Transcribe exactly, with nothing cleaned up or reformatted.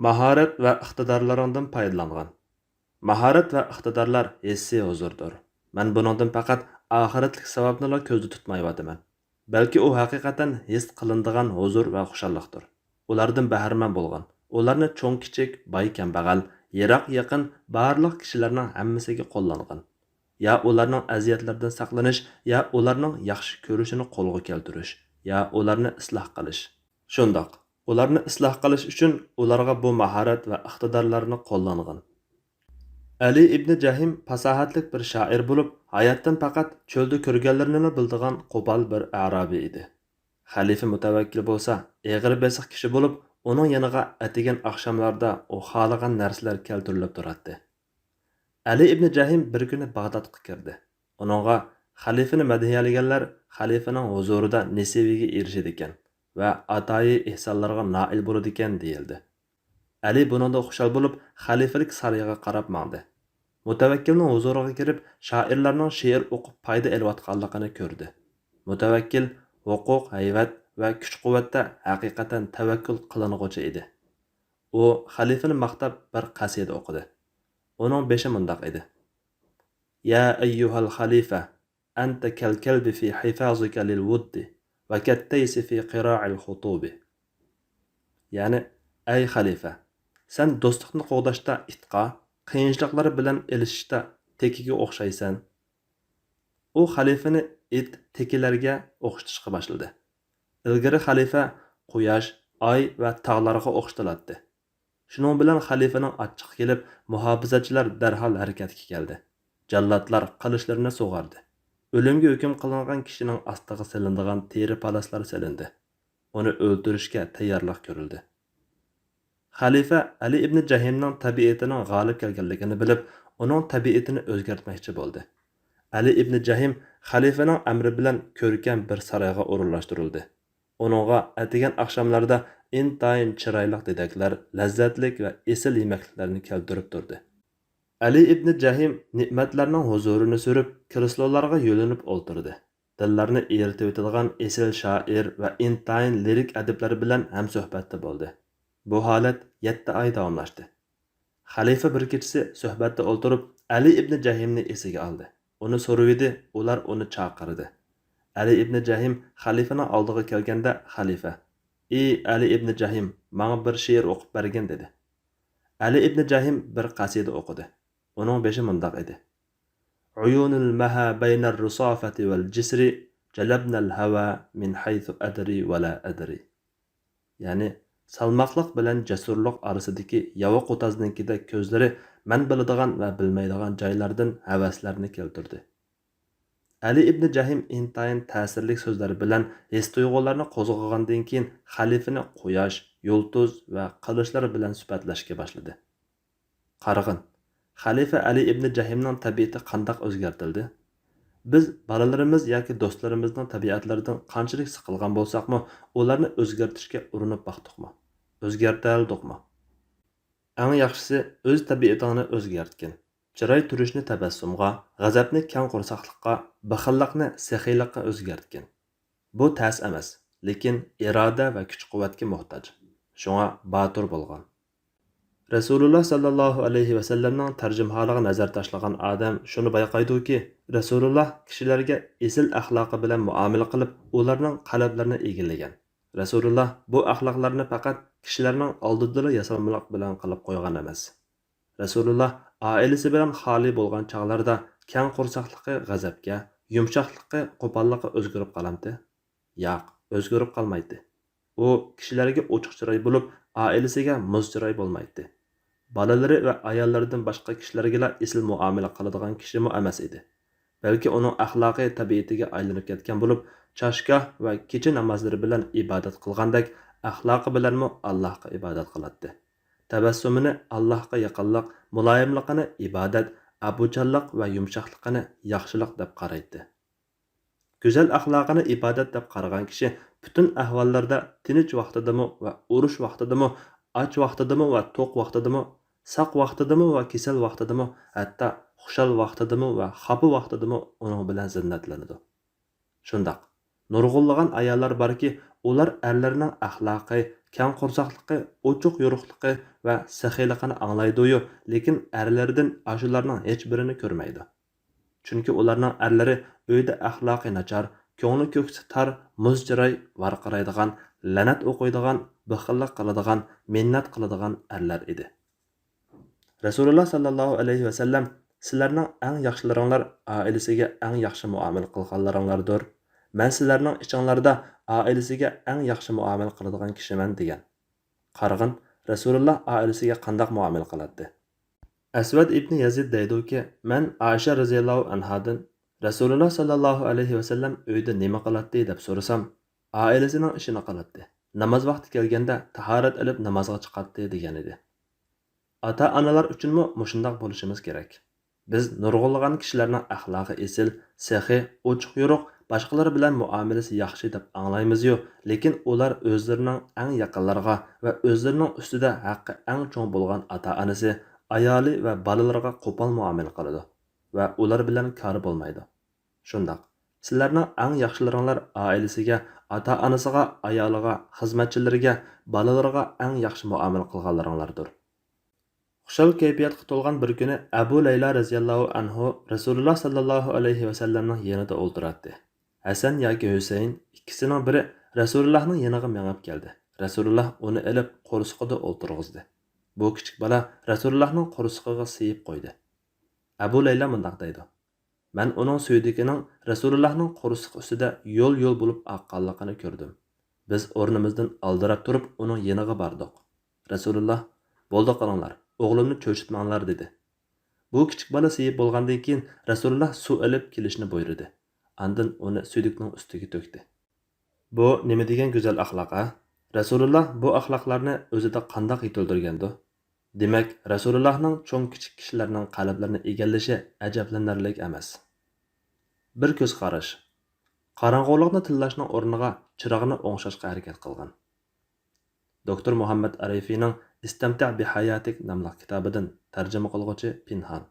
ماھارەت ۋە ئىقتىدارلىرىڭدىن پايدىلانغىن. ماھارەت ۋە ئىقتىدارلار ھېسسىي ھۇزۇردۇر. مەن بۇنىڭدىن پەقەت ئاخىرەتلىك ساۋابنىلا كۆزدە تۇتمايۋاتىمەن. بەلكى ئۇ ھەقىقەتەن ھېس قىلىنىدىغان ھۇزۇر ۋە خۇشاللىقتۇر. ئۇلاردىن بەھرىمەن بولغىن. ئۇلارنى چوڭ-كىچىك، باي-كەمبەغەل، يىراق-يېقىن، بارلىق كىشىلەرنىڭ ھەممىسىگە قوللانغىن. يا ئۇلارنىڭ ئەزىيەتلىرىدىن ساقلىنىش، يا ئۇلارنىڭ ياخشى كۆرۈشىنى قولغا كەلتۈرۈش، يا ئۇلارنى ئىسلاھ قىلىش. شۇنداق، ئۇلارنى ئىسلاھ قىلىش ئۈچۈن ئۇلارغا بۇ ماھارەت ۋە ئىقتىدارلارنى قوللانغىن. ئەلى ئىبنى جەھىم پاساھەتلىك بىر شائىر بولۇپ، ھاياتتىن پەقەت چۆلدە كۆرگەنلىرىنىلا بىلىدىغان قوپال بىر ئەرابىي ئىدى. خەلىپە مۇتەۋەككىل بولسا ئېغىر بېسىق كىشى بولۇپ، ئۇنىڭ يېنىغا ئەتىگەن ئاخشاملاردا ئۇ خالىغان نەرسىلەر كەلتۈرۈلۈپ تۇراتتى. ئەلى ئىبنى جەھىم بىر كۈنى باغدادقا كىردى. ئۇنىڭغا خەلىپىنى مەدھىيەلىگەنلەر خەلىپىنىڭ ھۇزۇرىدا نېسىۋىگە ئېرىشىدىكەن ۋە ئاتايى ئېھسانلارغا نائىل بولىدىكەن دېيىلدى. ئەلى بۇنىڭدىن خۇشال بولۇپ، خەلىپىلىك سارىيىغا قاراپ ماڭدى. مۇتەۋەككىلنىڭ ھۇزۇرىغا كىرىپ، شائىرلارنىڭ شېئىر ئوقۇپ پايدا ئېلىۋاتقانلىقىنى كۆردى. مۇتەۋەككىل ھوقۇق، ھەيۋەت ۋە كۈچ-قۇۋۋەتتە ھەقىقەتەن تەۋەككۈل قىلىنغۇچى ئىدى. ئۇ خەلىپىنى ماختاپ بىر قەسىدە ئوقۇدى. ئۇنىڭ بېشى مۇنداق ئىدى: يا أيها الخليفة، أنت كالكلب في حفاظك للود، وكالتيس في قراع الخطوب. يەنى، ئەي خەلىپە، سەن دوستلۇقنى قوغداشتا ئىتقا، قىيىنچىلىقلار بىلەن ئېلىشىشتا تېكىگە ئوخشايسەن. ئۇ خەلىپىنى ئىت، تېكىلەرگە ئوخشىتىشقا باشلىدى. ئىلگىرى خەلىپە قۇياش، ئاي ۋە تاغلارغا ئوخشىتىلاتتى. شۇنىڭ بىلەن خەلىپىنىڭ ئاچچىقى كېلىپ، مۇھاپىزەتچىلەر دەرھال ھەرىكەتكە كەلدى. جاللاتلار قىلىچلىرىنى سۇغاردى. ئۆلۈمگە ھۆكۈم قىلىنغان كىشىنىڭ ئاستىغا سېلىنىدىغان تېرە پالاسلار سېلىندى. ئۇنى ئۆلتۈرۈشكە تەييارلىق كۆرۈلدى. خەلىپە ئەلى ئىبنى جەھىمنىڭ تەبىئىتىنىڭ غالىب كەلگەنلىكىنى بىلىپ، ئۇنىڭ تەبىئىتىنى ئۆزگەرتمەكچى بولدى. ئەلى ئىبنى جەھىم خەلىپىنىڭ ئەمرى بىلەن كۆركەم بىر سارايغا ئورۇنلاشتۇرۇلدى. ئۇنىڭغا ئەتىگەن ئاخشاملاردا ئىنتايىن چىرايلىق دېدەكلەر، لەززەتلىك ۋە ئېسىل يېمەكلىكلەرنى كەلتۈرۈپ تۇردى. ئەلى ئىبنى جەھىم نېمەتلەرنىڭ ھۇزۇرىنى سۈرۈپ، كرېسلولارغا يۆلىنىپ ئولتۇردى. دىللارنى ئېرىتىۋېتىدىغان ئېسىل شائىر ۋە ئىنتايىن لىرىك ئەدىبلەر بىلەن ھەمسۆھبەتتە بولدى. بۇ ھالەت يەتتە ئاي داۋاملاشتى. خەلىپە بىر كېچىسى سۆھبەتتە ئولتۇرۇپ، ئەلى ئىبنى جەھىمنى ئېسىگە ئالدى. ئۇنى سورىۋىدى، ئۇلار ئۇنى چاقىردى. ئەلى ئىبنى جەھىم خەلىپىنىڭ ئالدىغا كەلگەندە، خەلىپە، ئى ئەلى ئىبنى جەھىم، ماڭا بىر شېئىر ئوقۇپ بەرگىن، دېدى. ئەلى ئىبنى جەھىم بىر قەسىدە ئوقۇدى. ئۇنىڭ بېشى مۇنداق ئىدى: عيون المها بين الرصافة والجسر، جلبن الهوى من حيث أدري ولا أدري. يەنى، سالماقلىق بىلەن جەسۇرلۇق ئارىسىدىكى ياۋا قۇتازنىڭكىدەك كۆزلىرى مەن بىلىدىغان ۋە بىلمەيدىغان جايلاردىن ھەۋەسلەرنى كەلتۈردى. ئەلى ئىبنى جەھىم ئىنتايىن تەسىرلىك سۆزلەر بىلەن ھېس-تۇيغۇلارنى قوزغىغاندىن كېيىن، خەلىپىنى قۇياش، يۇلتۇز ۋە قىلىچلار بىلەن سۈپەتلەشكە باشلىدى. قارىغىن، خەلىپە ئەلى ئىبنى جەھىمنىڭ تەبىئىتى قانداق ئۆزگەرتىلدى؟ بىز بالىلىرىمىز ياكى دوستلىرىمىزنىڭ تەبىئەتلىرىدىن قانچىلىك سىقىلغان بولساقمۇ، ئۇلارنى ئۆزگەرتىشكە ئۇرۇنۇپ باقتۇقمۇ؟ ئۆزگەرتەلىدۇقمۇ؟ ئەڭ ياخشىسى، ئۆز تەبىئىتىڭنى ئۆزگەرتكىن. چىراي تۇرۇشنى تەبەسسۇمغا، غەزەپنى كەڭ قورساقلىققا، بېخىللىقنى سېخىيلىققا ئۆزگەرتكىن. بۇ تەس ئەمەس، لېكىن ئىرادە ۋە كۈچ-قۇۋۋەتكە موھتاج. شۇڭا باتۇر بولغىن. رەسۇلۇللا ساللاللاھۇ ئەلەيھى ۋەسەللەمنىڭ تەرجىمىھالىغا نەزەر تاشلىغان ئادەم شۇنى بايقايدۇكى، رەسۇلۇللا كىشىلەرگە ئېسىل ئەخلاقى بىلەن مۇئامىلە قىلىپ، ئۇلارنىڭ قەلبلىرىنى ئىگىلىگەن. رەسۇلۇللا بۇ ئەخلاقلارنى پەقەت كىشىلەرنىڭ ئالدىدىلا ياسالمىلىق بىلەن قىلىپ قويغان ئەمەس. رەسۇلۇللا ئائىلىسى بىلەن خالىي بولغان چاغلىرىدا كەڭ قورساقلىقى غەزەپكە، يۇمشاقلىقى قوپاللىققا ئۆزگىرىپ قالامتى؟ ياق، ئۆزگىرىپ قالمايتتى. ئۇ كىشىلەرگە ئوچۇق چىراي بولۇپ، ئائىلىسىگە مۇز چىراي بولمايتتى. بالىلىرى ۋە ئاياللىرىدىن باشقا كىشىلەرگىلا ئېسىل مۇئامىلە قىلىدىغان كىشىمۇ ئەمەس ئىدى. بەلكى ئۇنىڭ ئەخلاقى تەبىئىتىگە ئايلىنىپ كەتكەن بولۇپ، چاشگاھ ۋە كېچە نامازلىرى بىلەن ئىبادەت قىلغاندەك، ئەخلاقى بىلەنمۇ ئاللاھقا ئىبادەت قىلاتتى. تەبەسسۇمىنى ئاللاھقا يېقىنلىق، مۇلايىملىقىنى ئىبادەت، ئەپۇچانلىق ۋە يۇمشاقلىقىنى ياخشىلىق دەپ قارايتتى. گۈزەل ئەخلاقىنى ئىبادەت دەپ قارىغان كىشى پۈتۈن ئەھۋاللاردا، تىنچ ۋاقتىدىمۇ ۋە ئۇرۇش ۋاقتىدىمۇ، ئاچ ۋاقتىدىمۇ ۋە توق ۋاقتىدىمۇ، ساق ۋاقتىدىمۇ ۋە كېسەل ۋاقتىدىمۇ، ھەتتا خۇشال ۋاقتىدىمۇ ۋە خاپا ۋاقتىدىمۇ ئۇنىڭ بىلەن زىننەتلىنىدۇ. شۇنداق، نۇرغۇنلىغان ئاياللار باركى، ئۇلار ئەرلىرىنىڭ ئەخلاقى، كەڭ قورساقلىقى، ئوچۇق يورۇقلۇقى ۋە سېخىيلىقىنى ئاڭلايدۇ-يۇ، لېكىن ئەرلىرىدىن ئاشۇلارنىڭ ھېچبىرىنى كۆرمەيدۇ. چۈنكى ئۇلارنىڭ ئەرلىرى ئۆيدە ئەخلاقى ناچار، كۆڭلى كۆكسى تار، مۇز چىراي ۋارقىرايدىغان، لەنەت ئوقۇيدىغان، بېخىللىق قىلىدىغان، مىننەت قىلىدىغان ئەرلەر ئىدى. رەسۇلۇللا ساللاللاھۇ ئەلەيھى ۋەسەللەم، «سىلەرنىڭ ئەڭ ياخشىلىرىڭلار ئائىلىسىگە ئەڭ ياخشى مۇئامىلە قىلغانلىرىڭلاردۇر. مەن سىلەرنىڭ ئىچىڭلاردا ئائىلىسىگە ئەڭ ياخشى مۇئامىلە قىلىدىغان كىشىمەن» دېگەن. قارىغىن، رەسۇلۇللا ئائىلىسىگە قانداق مۇئامىلە قىلاتتى؟ ئەسۋەد ئىبنى يەزىد دەيدۇكى، مەن ئائىشە رەزىياللاھۇ ئەنھادىن، رەسۇلۇللا ساللاللاھۇ ئەلەيھى ۋەسەللەم ئۆيدە نېمە قىلاتتى دەپ سورىسام، ئائىلىسىنىڭ ئىشىنى قىلاتتى. ناماز ۋاقتى كەلگەندە تاھارەت ئېلىپ نامازغا چىقاتتى دېگەنىدى. ئاتا-ئانىلار ئۈچۈنمۇ مۇشۇنداق بولۇشىمىز كېرەك. بىز نۇرغۇنلىغان كىشىلەرنىڭ ئەخلاقى ئېسىل، سېخىي، ئوچۇق-يورۇق، باشقىلار بىلەن مۇئامىلىسى ياخشى دەپ ئاڭلايمىزيۇ، لېكىن ئۇلار ئۆزلىرىنىڭ ئەڭ يېقىنلىرىغا ۋە ئۆزلىرىنىڭ ئۈستىدە ھەققى ئەڭ چوڭ بولغان ئاتا-ئانىسى، ئايالى ۋە بالىلىرىغا قوپال مۇئامىلە قىلىدۇ ۋە ئۇلار بىلەن كارى بولمايدۇ. شۇنداق، سىلەرنىڭ ئەڭ ياخشىلىرىڭلار ئائىلىسىگە، ئاتا-ئانىسىغا، ئايالىغا، خىزمەتچىلىرىگە، بالىلىرىغا ئەڭ ياخشى مۇئامىلە قىلغانلىرىڭلاردۇر. خۇشال كەيپىياتقا تولغان بىر كۈنى ئەبۇ لەيلا رەزىياللاھۇ ئەنھۇ رەسۇلۇللا ساللاللاھۇ ئەلەيھى ۋەسەللەمنىڭ يېنىدا ئولتۇراتتى. ھەسەن ياكى ھۈسەيىن ئىككىسىنىڭ بىرى رەسۇلۇللاھنىڭ يېنىغا مېڭىپ كەلدى. رەسۇلۇللا ئۇنى ئېلىپ قورسىقىدا ئولتۇرغۇزدى. بۇ كىچىك بالا رەسۇلۇللاھنىڭ قورسىقىغا سىيىپ قويدى. ئەبۇ لەيلا مۇنداق دەيدۇ، مەن ئۇنىڭ سۈيدۈكىنىڭ رەسۇلۇللاھنىڭ قورسىقى ئۈستىدە يول-يول بولۇپ ئاققانلىقىنى كۆردۈم. بىز ئورنىمىزدىن ئالدىراپ تۇرۇپ ئۇنىڭ يېنىغا باردۇق. رەسۇلۇللا، بولدى قىلىڭلار، ئوغلۇمنى چۆچۈتمەڭلار، دېدى. بۇ كىچىك بالا سىيىپ بولغاندىن كېيىن رەسۇلۇللا سۇ ئېلىپ كېلىشنى بۇيرۇدى. ئاندىن ئۇنى سۈيدۈكنىڭ ئۈستىگە تۆكتى. بۇ نېمە دېگەن گۈزەل ئەخلاق، ھە؟ رەسۇلۇللا بۇ ئەخلاقلارنى ئۆزىدە قانداق يېتىلدۈرگەندۇ؟ دېمەك، رەسۇلۇللاھنىڭ چوڭ-كىچىك كىشىلەرنىڭ قەلبلىرىنى ئىگىلىشى ئەجەبلىنەرلىك ئەمەس. بىر كۆز قاراش. قاراڭغۇلۇقنى تىللاشنىڭ ئورنىغا چىراغنى ئوڭشاشقا ھەرىكەت قىلغىن. دوكتور مۇھەممەد ئارىفىنىڭ ئىستەمتىع بىھاياتىك ناملىق كىتابىدىن، تەرجىمە قىلغۇچى پىنھان.